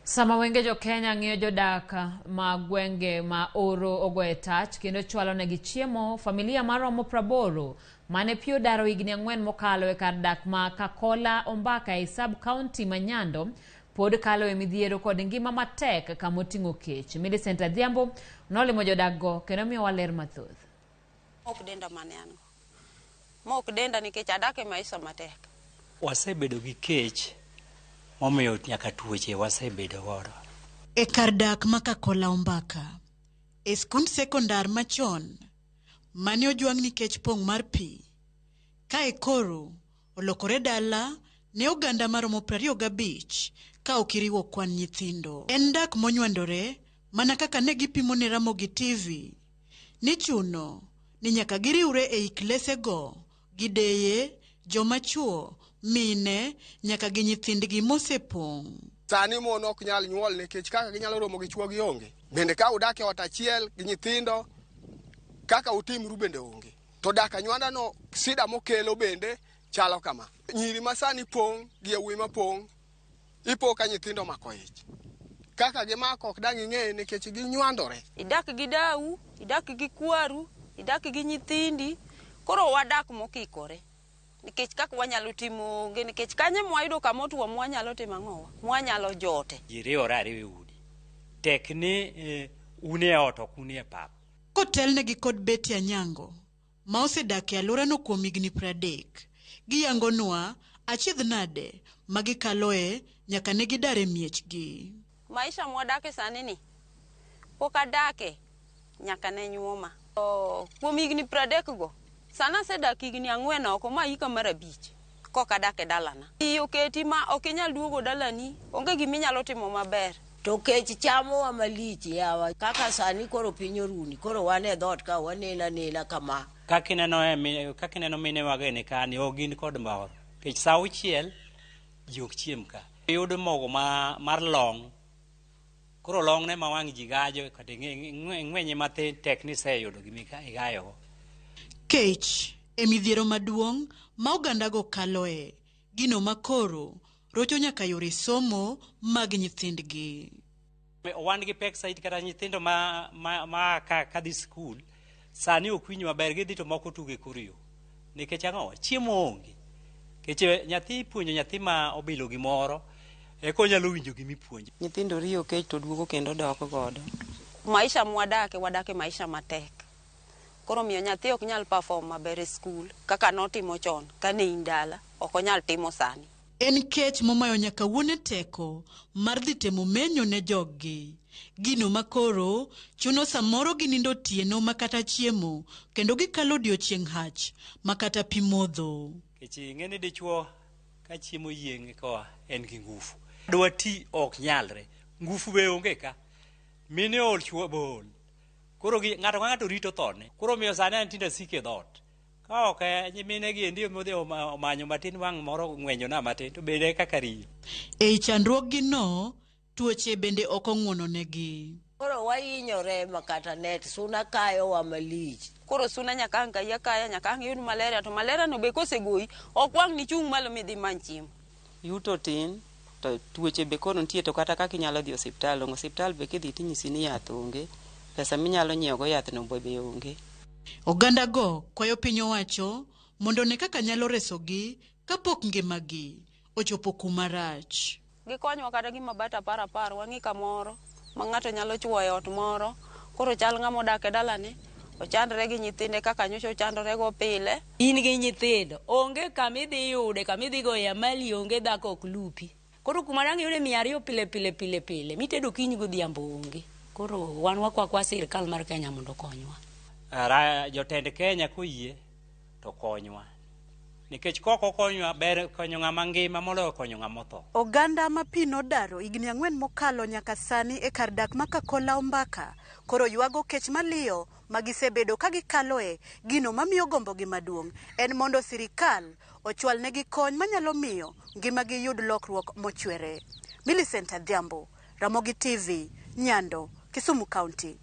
Sama wenge jo Kenya ng'iyo jodak ma gwenge ma oro ogoye tach kendo chwalo negi chiemo, familia maromo 80 mane pi odaro higni 4 mokalo e kar dak ma Kakola Ombaka e sub county ma Nyando pod kalo e midhiero kod ngima matek kamoting'o kech. Millicent Adhiambo nolimo jodak go kendo miyowa ler mathoth. Ok denda mane an go. Ma ok denda nikech adak e maisha matek. Wasebedo gi kech momiyo nyaka tuoche wasebedo godo. E kar dak ma Kakola Ombaka, e skund sekondar machon mane ojwang' nikech pong' mar pi, kae koro olokore dala ne oganda maromo 25 ka ok iriwo kwan nyithindo. En dak monywandore mana kaka ne gipimo ne Ramogi TV ni chuno ni nyaka giriwre ei klesego gi deye, joma chuo, mine nyaka gi nyithindgi mosepong'. Sani mon ok nyal nyuol nikech kaka ginyalo romo gi chuogi onge. Bende ka udak e ot achiel gi nyithindo, kaka utimru bende onge. To dak anywanda no sida mokelo bende chalo kama. Nyiri ma sani pong' gi yawuoyi ma pong' ipo ka nyithindo omako ich. Kaka gimako ok dang' ing'e nikech ginywandore. Idak gi dau, idak gi kwaru, idak gi nyithindi, koro wadak mokikore. Nikech kaka wanyalo timo onge, nikech kanye mwayudo kama otuo mwanyalo timo ang'owa, mwanyalo jote. Ji riwore ariwa e udi. Tek ni un e ot ok un e pap. Kotelnegi kod Betty Anyango, ma osedak e alworano kuom higni 30, giyangonwa achiedh nade ma gikaloe nyaka ne gidar e miechgi. Maisha mwadake sani ni, pok adake nyaka ne nyuoma. Kuom higni 30 go, sana asedak higni 4 oko ma hika mar 5 kok adak e dalana. Pi oketi ma ok inyal duogo dalani, onge gima inyalo timo maber. To kech chamowa malich yawa, kaka sani koro piny oruni, koro wan e dhoot ka waneno anena kama. Kaka ineno minewa gini kani, ok gin kod mor. Nikech sa 6 ji ok chiem ka. Iyudo mogo mar long'. Koro long' ne ma wang' ji gajo, kata ing'wenye mathin tek ni iseyudo gima igayogo. Kech e midhiero maduong' ma ogandago kaloe, gino makoro rocho nyaka yore somo mag nyithindgi. Wan gi pek saidi kata nyithindo ma kadhi skul sani ok winj maber, gidhi to moko tugo e kor yo. Nikech ang'o? Chiemo onge. Nikech nyathi ipuonjo nyathi ma obilo gimoro, eka onyalo winjo gima ipuonje. Nyithindo riyo kech to duogo kendo dok godo. Maisha mwadake, wadake maisha matek. Koro miyo nyathi ok nyal perform maber e skul kaka notimo chon kane in dala, ok onyal timo sani. En kech momayo nyaka wuone teko mar dhi temo menyo ne joggi. Gino makoro chuno samoro ginindo otieno makata chiemo kendo gikalo odiochieng' hach makata pi modho. Nikech ing'e ni dichuo ka chiemo yieng' koa en gi ngufu. Dwa ti ok nyalre, ngufu be onge ka. Mine ol chuo be ol. Koro ng'ato ka ng'ato rito thone. Koro omiyo sani an tinde asiko e dhoot. Ka ok nyimine gi endi modhi omanyo matin wang' moro ng'wenjona matin to bende kaka riyo. Ei chandruokgi no, tuoche bende ok ong'wononegi. Koro wahinyore ma kata net suna kayowa malich. Koro suna nyaka ang' kayi akaya, nyaka ang' iyud malaria, to malaria no be kosegoyi, ok wang' ni chung' malo midhi many chiemo. Yuto tin, to tuoche be koro nitie, to kata kaka inyalo dhi osiptal, onge osiptal be kidhi tinyisi ni yath onge, pesa minyalo nyiewogo yath no be onge. Oganda go kwayo piny owacho mondo one kaka nyalo resogi kapok ngimagi ochopo kuma rach. Gikonywa kata gi mabati 10 10, wang'i kamoro ma ng'ato nyalo chuoyo e ot moro. Koro chal ng'ama odak e dalane, ochandre gi nyithinde kaka nyocha ochandore go pile. In gi nyithindo, onge kama idhi yude, kama idhi goye amali onge, dhako ok lupi. Koro kuma dang' iyude 200 pile pile pile pile, mitedo okinyi godhiambo onge. Koro wan wakwakwa sirkal mar Kenya mondo okonywa. Jotend Kenya koyie to konywa. Nikech kok okonywa, ber konyo ng'ama ngima moloyo konyo ng'ama otho. Oganda ma pi nodaro higni 4 mokalo nyaka sani e kar dak ma Kakola Ombaka koro ywago kech maliyo ma gisebedo ka gikaloe. Gino mamiyo gombogi maduong' en mondo sirikal ochwalnegi kony manyalo miyo ngimagi yud lokruok mochwere. Millicent Adhiambo, Ramogi TV, Nyando, Kisumu County.